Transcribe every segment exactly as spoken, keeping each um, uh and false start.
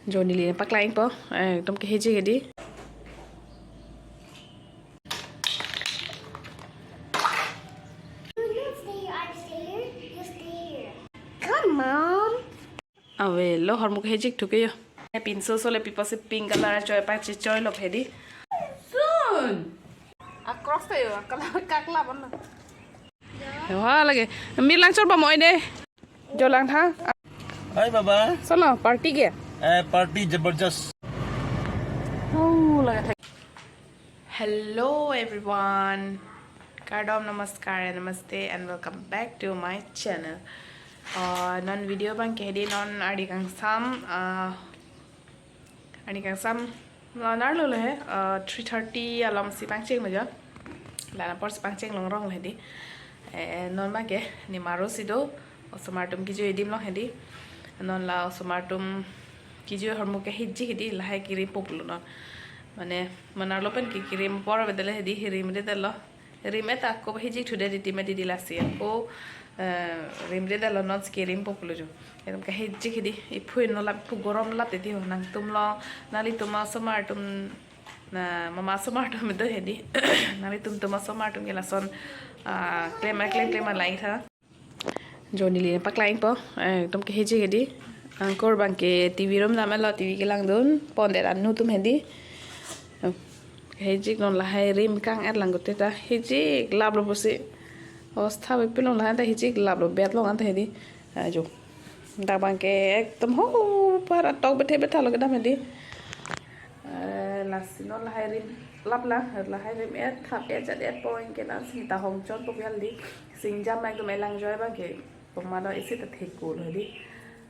Jo neli paklang po, eh, ekdom kehijik hedi. Come on. Avelo, hormu kehijik thuke jo. Pinso sole pipo si pink color choi pa chichoi lo hedi. Soon. Across tayo, color kakla bono. Wah, lagi. Mir langchor ba moi de. Jo langtha. Hai, Baba. Solo, party ke? Eh, party jabardast. Oh, lagi. Hello, everyone. Kardom, namaskar, and namaste, and welcome back to my channel. Uh, non video abang ke hedi non ardi kangsam, uh, ardi kangsam lo nar lo he, uh, three thirty along si pangcheng lo jo. Lana apor si pangcheng longrong lo hedi. Eh, non abang ke, ne maro si do, osomar atum kejui adim lo hedi. Non la osomar atum kejui ahormu kehijik hedi, lahai kerim po pulo non. Mane, manar lo pen ke kerim apor avedetlo hedi, hirim avedetlo. Rim et ako hijik thudet didi ma didi lasi ako, eh, rimdetlo non si kerim po pulo jo. Ekdom kehijik hedi, iphu inno lap, iphu gorom lap hedi ho, nangtum lo, nanglitum osomar atum, na mama osomar atum do hedi. Nanglitum tum osomar atum ke lason, ah, klem klem klem lang tha. Jo neli paklang po, eh, ekdom kehijik hedi. Angkur abang ke T V room dam lo, T V kelangdun, pondet anu atum hedi. Kehijik non lahai rim kang-et lang kote ta hijik lap lo pusi. Ostha bepilong lahai ta hijik lap lo bet long anta hedi. Ah, jo. Dak abang ke ekdom ho para tok bethe betha lo kedam hedi. Eh, lasi non lahai rim lap lang, lahai rim et thap et jat et point ke non si ta hong chon po hedi. Singjam ekdom elang joi abang ke. Poma do isi ta thek ko lo hedi.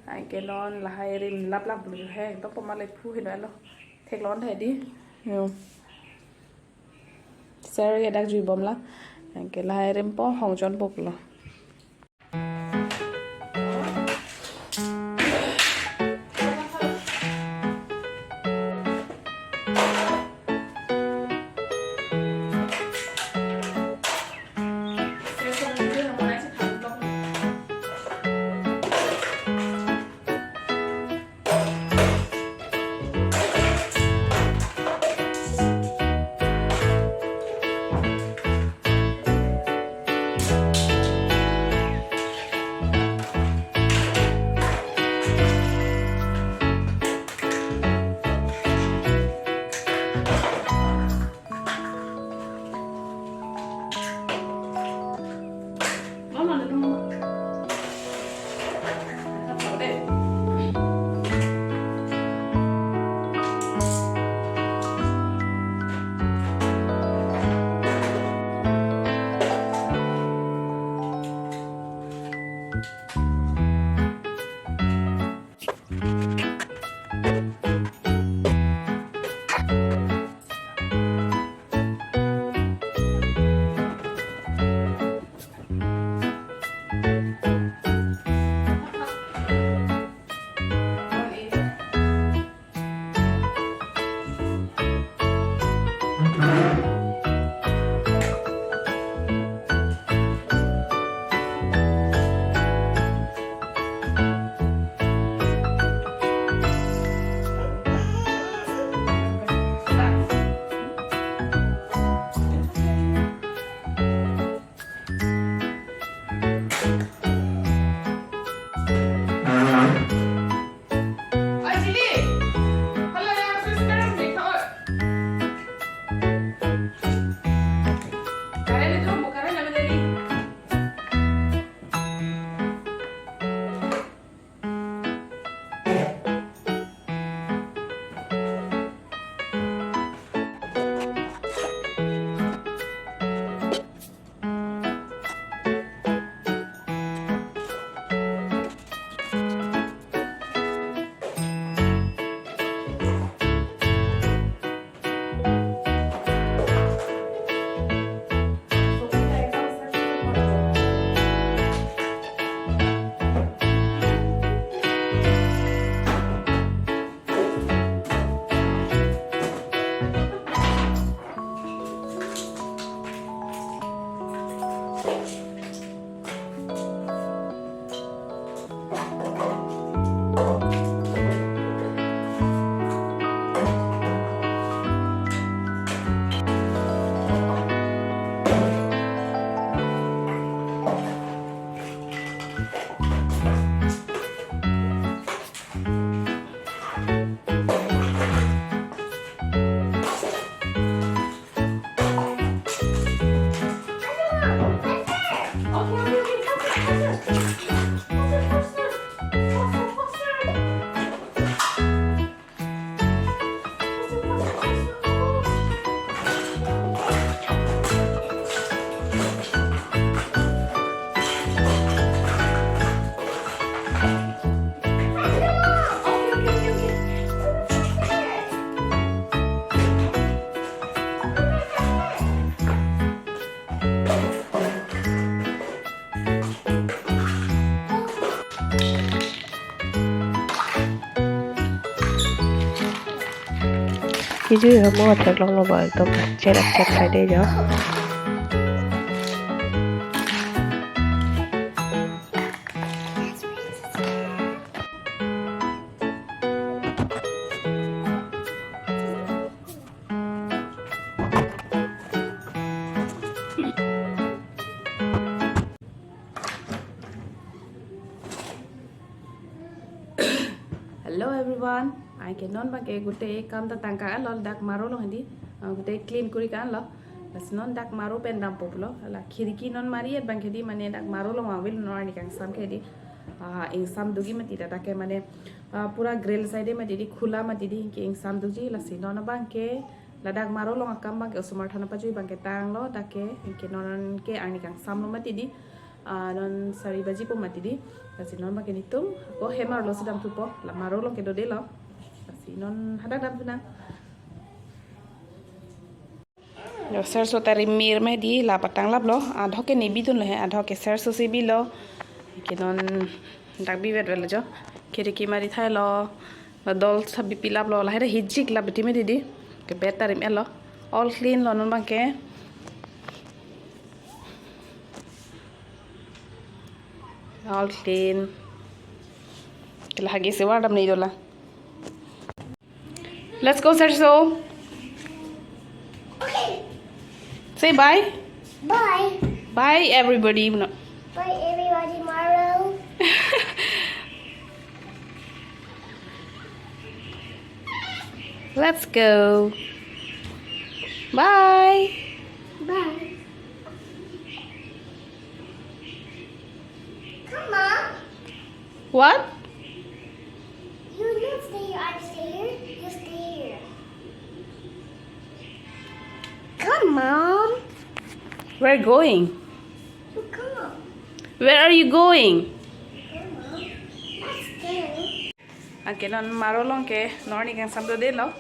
Anke non lahai rim lap lang pulo he. To poma le phu heno lo. Theklong hedi. Yo. Sir ke dak jui bom lang. Anke lahai rim po hong chon po pulo. Kejui ho mo athek longlo ba, ekdom cherak chek sai de jo. Hello everyone, anke non abangke gute kam ta tangka lo, dak Maro along hedi, ah, gute clean kori kan lo. Lasi non dak Maro pen dampo pulo, la khirki non mari et abangke di, mane dak Maro along avelo non arni kangsam ke di. Ah, ingsam dogi mati dak ke mane, ah, pura grill side mati di, khula mati di, ke ingsam dogi. Lasi non abangke ladak Maro along akam abangke osomar than apajui abangke tanglo, dak ke, ke non ke arni kangsam lo mati di. Ah, non sari baji po mati di. Lasi non abangke netum ako hem arlo si damthupo, la Maro along kedo de lo. Lasi non hadak damthu nang. Yo, serso ta rimir me di, la patang laplo, adhoke ne bidun lo he, adhoke serso si bilo. Ke non dak bivet vet lo jo. Khirki mari thailo. La dol sa bipi laplo, la hera hijik la biti me di di. Ke bed ta rim-et lo. All clean lo non abangke. All clean. Ke la hagi se wardam ni dola. Let's go, Serso. Okay. Say bye. Bye. Bye, everybody. No. Bye, everybody. Maro. Let's go. Bye. Bye. Come on. What? You not stay here, I stay here, you stay here. Come on. Where going? You come. Where are you going? Come on. Let's go. Anke non Maro along ke non arni kangsam do de lo.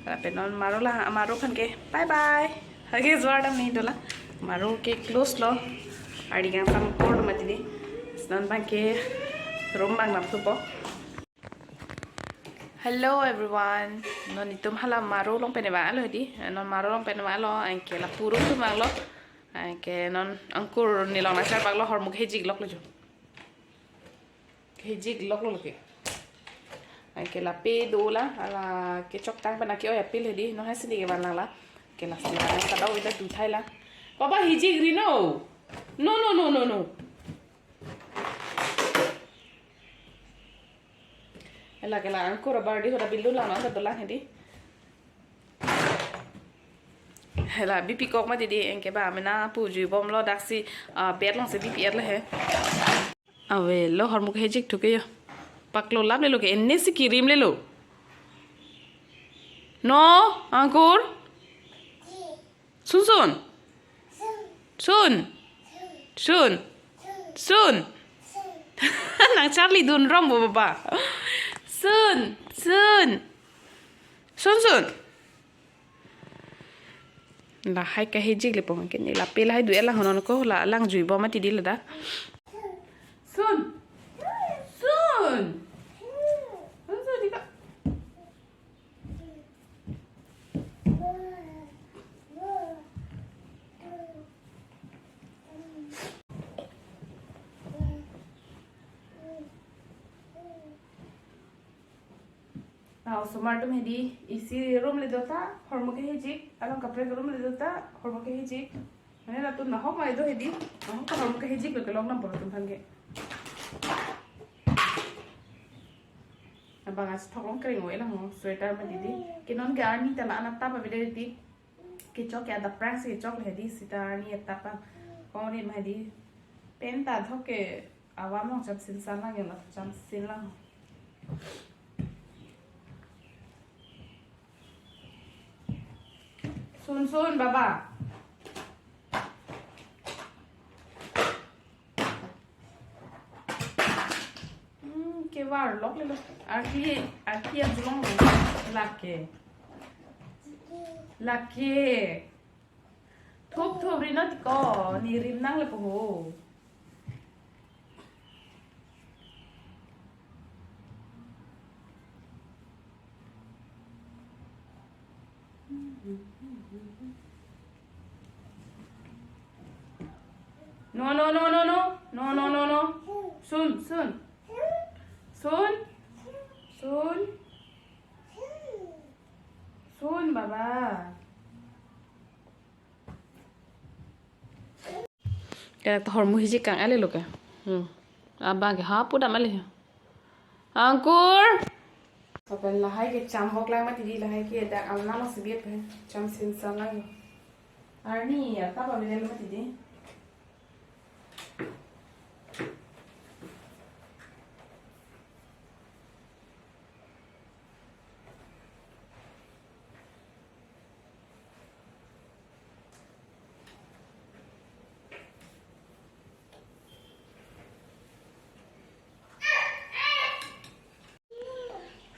Lapen non Maro la, Maro aphan ke bye bye. Hagi se wardam ni dola. Maro ke close lo. Arni kangsam kor do mati di. Non abangke room abang damthupo. Hello everyone. Non netum hala Maro along pen vanglo di. Non Maro along pen vanglo, anke lapu room atum vanglo. Anke non angkur nelong nangchar paklo, hormu kehijik loklo jo. Kehijik loklo ke. Anke lape dola, hala kechok tang pen ke-oi apil hedi, non hasi ni kevan lang la. Ke lasi la, kada oi ta tu thai la. Papa, hijik ri no. No, no, no, no, no. Hala ke la angkur abar di hoda bilun lang non ta dolang hedi. Hala bipi kok mati di, anke ba mena pu jui bomlo, daksi, ah, bed along si bipi-et lo he. Avelo hormu kehijik thu ke yo. Paklo lap lelo ke, enne si kirim lelo. No, angkur. Sun sun. Sun. Sun. Sun. Nangcharli dun rong bo papa. Sun, sun. Sun sun. Lahai kehijik le pon ke ne lape lahai du-et lang honon ko, la lang jui bom mati di ladak. Sun. Sun. Sun sun di ka. Ah, osomar atum hedi, isi room le do ta, hormu kehijik, along kaprek room le do ta, hormu kehijik. Mane latum nahok mai do hedi, nahok ta hormu kehijik lo kelong nam polo tum aphan ke. Abang as thok long kreng o elang o, sweater mati di. Ke non ke arni ta la anat tap avede di. Kechok ke adap prang si kechok le hedi, sita arni etap a. Kong ri ma hedi. Pen ta thok ke avam long cham sin san lang yo, la cham sin lang. Sun sun, baba. Hmm, kevar lok lelo. Arki, arki ajulong lake. Lake. Thup thup ri no ti ko, ne rim nang le po ho. No, no, no, no, no. No, no, no, no. Sun, sun. Sun. Sun. Sun, baba. Kaya to hormu hiji kang ale lo ke. Hmm. Abang ke ha pudam ale. Angkur. Lapen lahai ke cham vok lang mati di, lahai ke dak alna lo si biet pe. Cham sin san lang. Arni ya ta pa bidel mati di.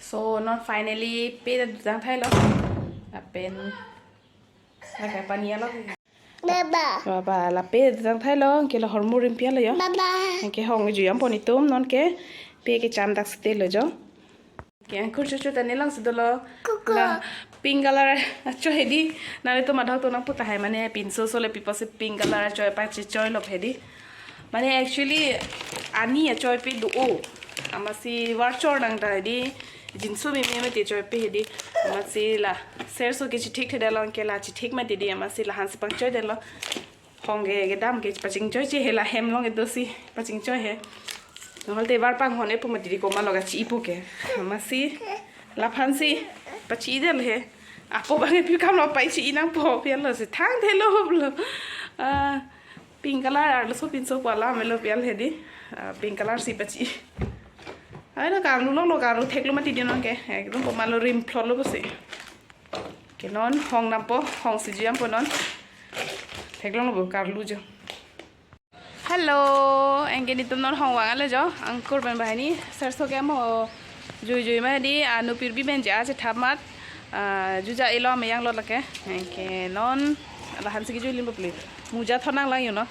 So, non finally pe ta dutang thailo. Lapen, lapen pani alo. Baba. Baba, la pe dutang thailo, ke la hormu rimpi alo jo. Baba. Ke hong jui am pon itum, non ke pe ke cham dak site lo jo. Ke angkur chuchu ta nelang si dolo. Kuku. La pink color acho hedi. Nangtum adhok to nangpu tahai mane pinso so le pipo si pink color acho pachichoi lo hedi. Mane actually ani achoipi do-o. Amatsi var chor nang ta hedi. Jinso meme mati choipi hedi. Amatsi la serso ke chithik thedelo, ke la chithik mati di, amatsi la hansi pangchoi delo. Hong ke kedam ke pachingchoi che he, la hem along kedo si pachingchoi he. Nonghal te var panghon-e pu mati di, komat lo kachi-ipo ke. Amatsi laphan si pachi-i del he. Apo bang epi kam lo pai chi-i nangpo, pi alo si thang thelo lo. Ah, pink color arloso pinso pu alam lo pi al hedi. Ah, pink color si pachi. Ai na karlu lo lo, karlu theklo mati di non ke. Ekdom komat lo rim phlot lo pusi. Ke non hong dampo, hong si jui am po non. Theklong lo bo karlu jo. Hello, anke netum non hong vang ale jo. Angkur pen banghini serso ke mo jui jui ma di, anu pirbi pen ja chethap mat. Ah, juja elo meyang lo lake. Anke non lahan si kejui lim bapli. Muja thon nang lang yo no.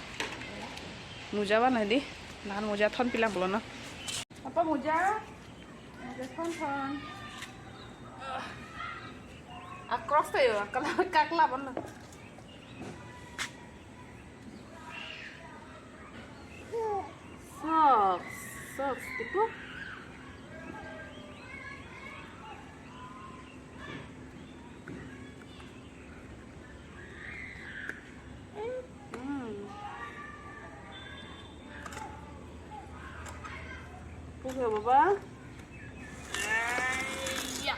Muja van hedi. Lahan muja thon pilang pulo no. Apa muja? Muja thon thon. Ah, Crocs ta yo, kalau kakla bon. Socks, socks itu. Hmm. Oke, Baba. Ya.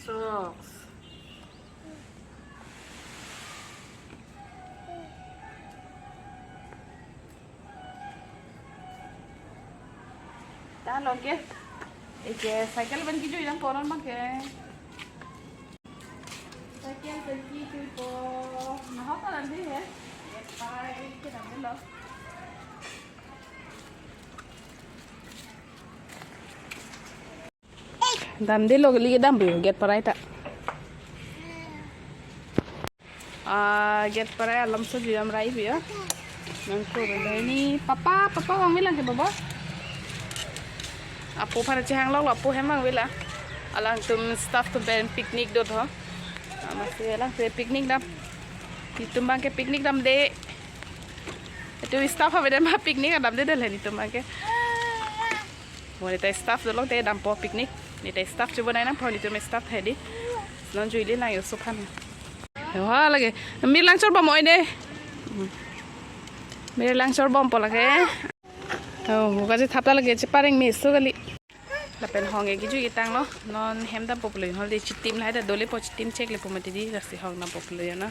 Socks. Ta lo ke. Eke cycle pen kejui nang koron ma ke. Cycle pen kejui po. Nahok ta dam de he. Pai ke dam de lo. Dam de lo, kali dam bu gate parai ta. Ah, gate parai alam so jui am rai bu ya. Nangko rai ni papa, papa vang bilang ke baba. Apo phara chehang lo, apo hem vang bila. Alangtum staff atum pen picnic do tho. Amatsi alangtum picnic dam. Netum bang ke picnic dam de. Itu staff avedam picnic dam de de le netum bang ke. Mo neta staff dolong te dampo picnic. Neta staff coba nai nangpo, netum staff hedi. Non jui le nang yo sophan. Wah lake. Mir lang chorbom oi de. Mir lang chorbompo lake. Oh, buka je thapta lake, chepareng meso kali. Lapen hong ke kejui ketang lo. Non hem dampo pulo, hol de chitim lahai ta dolepo, chitim chek lepo mati di, lasi hong dampo pulo ya na.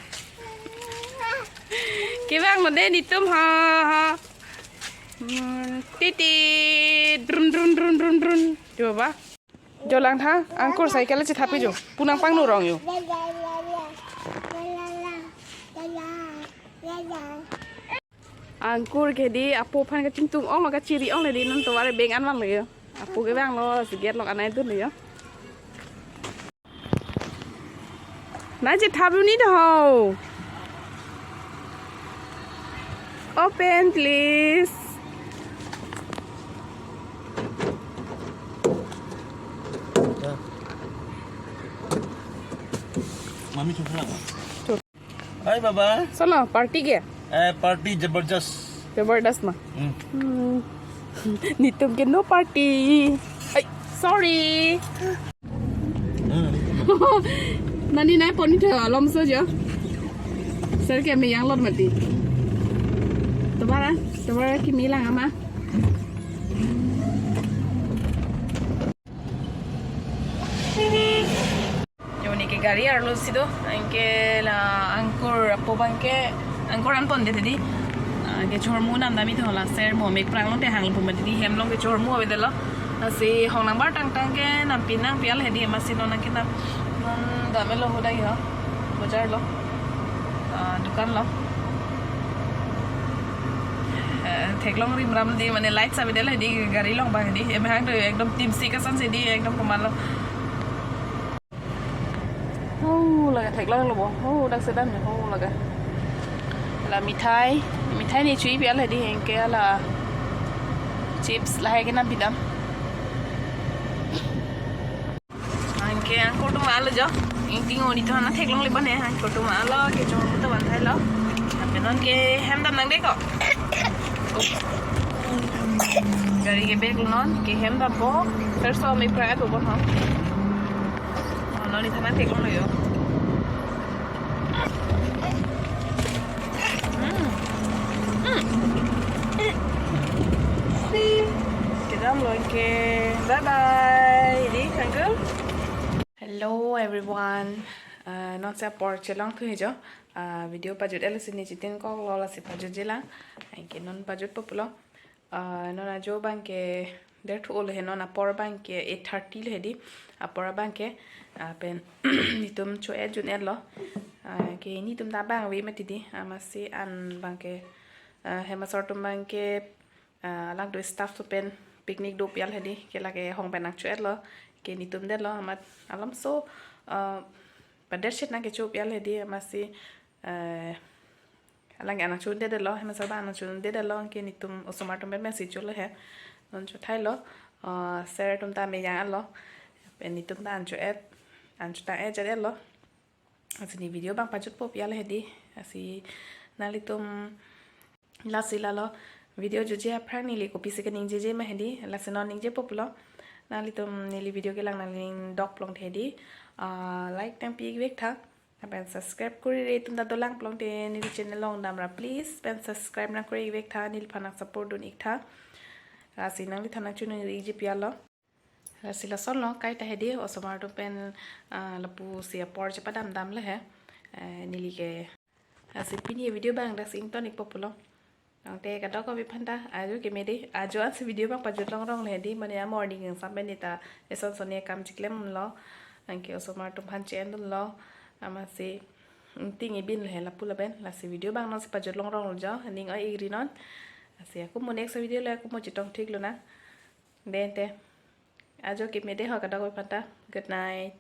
Kevang lo de netum ha ha. Hmm, titi, drun, drun, drun, drun, drun. Coba. Jo lang tha, angkur cycle chethap ke jo. Pu nangpangno rong yo. Angkur ke di, apo aphan kachingtung ong lo, kachiri ong le di, non tovar beng an vang lo yo. Apo kevang lo, si gate lock anai dun lo yo. Na chethap lo ni do ho. Open, please. Hi, Baba. Solo party ke? Eh, party jabardast. Jabardast ma. Hmm. Hmm. Netum ke no party. Ay, sorry. Hmm. Nani nai pon ni tho alom so jo. Sir ke me yang lot mati. Tobara, tobara kimi lang ama. Yo, neli ke gari arlo si do, anke la angkur apo abang ke, angkur an pondet hedi. Ah, kechormu nam dam-i tho, la sir mo mek prang long te hang pum hedi, hem along kechormu avedetlo. Lasi hong nangbar tangtang ke nam pinang pial hedi, amatsi non anke nam, non damlo ho dai ho, bojar lo, ah, dukan lo. Eh, theklong rimram di, mane light sabi dela di gari along abang di. Eme hang do ekdom tim si kasan si di ekdom komatlo. Oh, laga theklong lo bo. Oh, dak sedan ho laga. La mithai, mithai ne chui pial hedi, anke la chips lahai ke nam pidam. Anke angkur atum alo jo. Ingting oni tho na theklong le bane angkur atum alo kechormu ta van thailo. Tapi non ke hem dam nang de ko. Gari ke bag non ke hem dam bo. Terus so me prai to bo ha. Oh, non ni thana theklong lo jo. Hmm. Hmm. Kedam lo ke. Bye bye. Di, uncle. Hello everyone. Uh, non si apor chelong thu hejo. Uh, video pajut el sini chitin kok lo lasi pajut jela. Anke non pajut po pulo. Uh, non ajo abang ke der thu ol he, non apor abang ke eight thirty le hedi. Apor abang ke, uh, pen netum cho-et jun-et lo. Uh, ke netum ta abang ave mati di. Amatsi an abang ke, uh, hem asor atum abang ke, ah, lang do staff atum pen picnic do pial hedi, ke lake hong pen nangcho-et lo, ke netum detlo, amat alom so, ah, pader shet nangkecho pial hedi, amatsi, eh, alang ke nangcho-et detlo, hem asor abang nangcho-et detlo, ke netum osomar atum pen message lo he, non chothailo, ah, sir atum ta me yang lo, pen netum ta an cho-et, an chotang-et jat lo. Lasi neli video abang pajut po pial hedi. Lasi nanglitum lasi lalo video jutji aphrang neli kopisi keningjeje ma hedi. Lasi non ningje po pulo. Nanglitum neli video kelang nangning dok plong hedi. Ah, like nangpi vek tha. Lapen subscribe kori-re atum ta dolang plong te neli channel along damra please. Pen subscribe nangkori vek tha, neliphan nang support dun ik tha. Lasi nangliphan nangchunong ikji pial lo. Lasi lason lo kaita hedi, osomar atum pen, ah, lapusi apor chepadam dam le he. Eh, neli ke. Lasi pini video abang dak si ington ik po pulo. Nangte kadokave aphanta, ajo keme de, ajo ansi video abang pajut longrong le hedi, mane a morning sampai neta, eson son ne kam chiklem lo, anke osomar atum aphan che-en dun lo, amatsi, ingting ibin le he lapu lapen, lasi video abang non si pajut longrong lo jo, ning oi-ik ri non, lasi ako mo next video le ako mo chetong thik lonang. Dente. Ajo keme de ho kadokave aphanta. Good night.